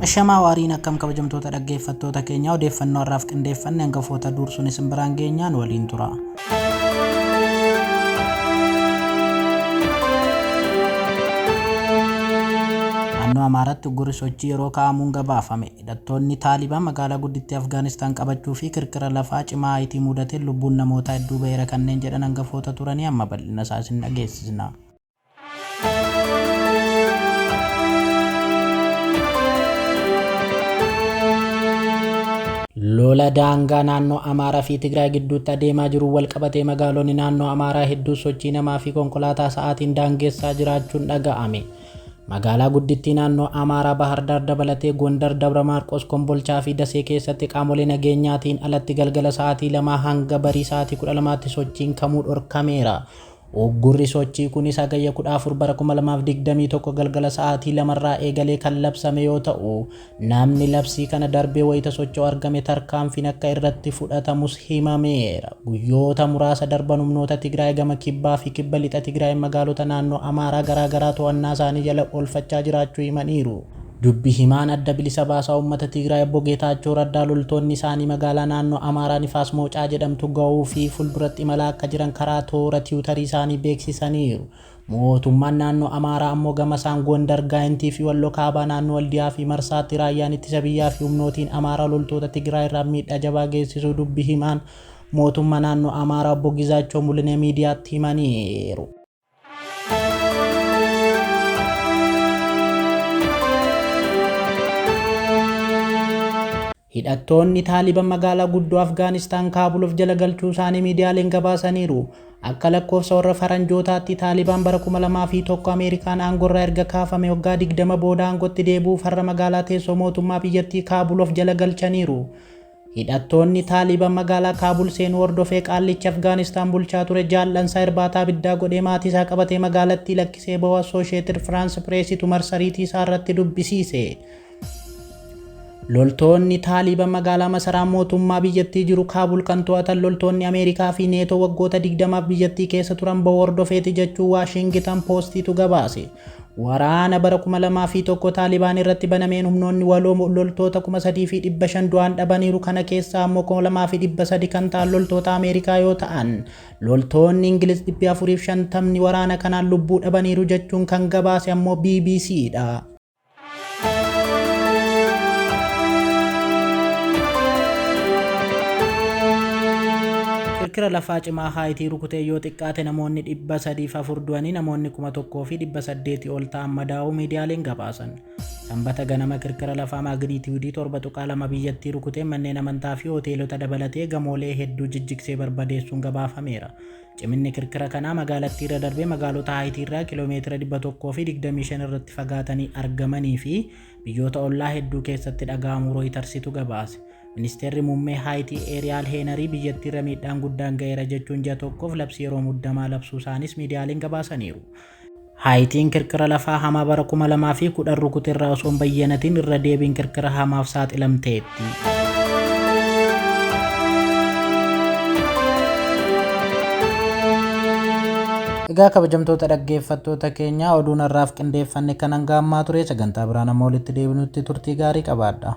Ashamaa waariin akkam kabajamtoota dhaggeeffattoota keenyaa odeeffannoo har'aaf qindeeffanne hangafoota duursuun isin biraan geenyaan waliin tura. Naannoo Amaaraatti uggurri sochii yeroo kaa'amuun gabaafame. Hidhattoonni Taalibaan magaalaa guddittii Afgaanistaan qabachuu fi kirkira lafaa cimaa Haayitii mudateen lubbuun namootaa hedduu ba'eera kanneen jedhan hangafoota turanii amma bal'ina isaa isin dhageessisna. Lola daangaa naannoo Amaaraa fi Tigraay gidduutti adeemaa jiruun walqabatee magaalonni naannoo Amaaraa hedduu sochii namaa fi konkolaataa sa'aatiin daangessaa jiraachuun dhaga'ame. Magaalaa guddittii naannoo Amaaraa Bahardaar dabalatee Gondar, Dabra Maarqos, Kombolchaa fi Dasee keessatti qaamolee nageenyaatiin alatti galgala sa'aatii 2 hanga barii sa'aatii 12tti sochiin kamuu dhorkameera. Uggurri sochii kunis Hagayya 14 bara 2021 galgala sa'aatii 2 irraa eegalee kan labsame yoo ta'u, namni labsii kana darbee wayita socho'u argame tarkaanfiin akka irratti fudhatamus himameera. Guyyoota muraasa darban humnoota Tigraay gama Kibbaa fi Kibba Lixa Tigraayiin magaalota naannoo Amaaraa garaagaraa to'annaasaanii jala oolfachaa jiraachuu himaniiru. Dubbi himaan Adda Bilisa Baasaa Uummata Tigraay Obbo Geetaachoo Raddaa loltoonni isaanii magaalaa naannoo Amaaraa Nifaas Mowcaa jedhamtu gahuu fi fulduratti imalaa akka jiran karaa toora tiwutarii isaanii beeksisaniiru. Mootummaan naannoo Amaaraa ammoo gamasaan Gondar, Gaayintii fi Wallo Kaabaa naannoo Waldiyaa fi Marsaatti raayyaan ittisa biyyaa fi humnootiin Amaaraa loltoota Tigraay irraan miidhaa jabaa geessisuu dubbi himaan mootumma naannoo Amaaraa Obbo Gizaachoo Mulinee miidiyaatti himaniiru. Hidhattoonni Taaliban magaalaa guddoo Afgaanistaan Kaabul of jala galchuu isaanii miidiyaaleen gabaasaniiru. Akka lakkoofsa warra Faranjootaatti Taalibaan bara 2001 Ameerikaan aangorraa erga kaafame waggaa 20 booda aangotti deebi'uuf har'a magaalaa teessoo mootummaa biyyattii Kaabul of jala galchaniiru. Hidhattoonni Taaliban magaalaa Kaabul seenuu hordofee qaallichi Afgaanistaan bulchaa ture jaallansaa irbaata abiddaa godhee maatii isaa qabatee magaalattii lakkisee bahuu Assoosheetid Firaans Pireesitu marsariitii isaa irratti dubbisiise. Loltoonni Taaliban magaalaa masaraa mootummaa biyyattii jiru Kaabul kan to'atan loltoonni Ameerikaa fi Neetoo waggoota 20f biyyattii keessa turan bahuu hordofeeti jechuu Waashingitan Poostiitu gabaase. Waraana bara 2001 Taalibaan irratti banameen humnoonni waloo loltoota 3,500 du'aan dhabaniiru. Kana keessaa ammoo 2,300 kan ta'an loltoota Ameerikaa yoo ta'an, loltoonni Ingiliz 450ni waraana kanaan lubbuu dhabaniiru jechuun kan gabaase ammoo bbc dha. Kirkira lafaa cimaa Haayitii rukuteen yoo xiqqaate namoonni 304 du'anii namoonni 1,800 ol ta'an madaa'uu miidiyaaleen gabaasan. Sanbata ganama kirkira lafaa maagniitiyuudii 7.2 biyyattii rukuteen manneen amantaa fi hoteelota dabalatee gamoolee hedduu jijjigsee barbadeessuun gabaafameera. Ciminni kirkira kanaa magaalattiirra darbee magaalota Haayitiirraa kiloomeetira 125 irratti fagaatanii argamanii fi biyyoota ollaa hedduu keessatti dhaga'amuu Rooyitarsitu gabaase. Ministeerri Muummee Haayitii Eeriyaal Heenarii biyyattiirra miidhaan guddaan ga'eera jechuun ji'a tokkoof labsii yeroo muddamaa labsuusaanis miidiyaaleen gabaasaniiru. Haayitiin kirkira lafaa hamaa bara 2010 rukuterraa osoo hin bayyanatiin irra deebiin kirkira hamaaf saaxilamteetti. Egaa kabajamtoota dhaggeeffattoota keenyaa oduun har'aaf qindeeffanne kan hanga ammaa ture sagantaa biraan amma walitti deebinutti turtii gaarii qabaadha.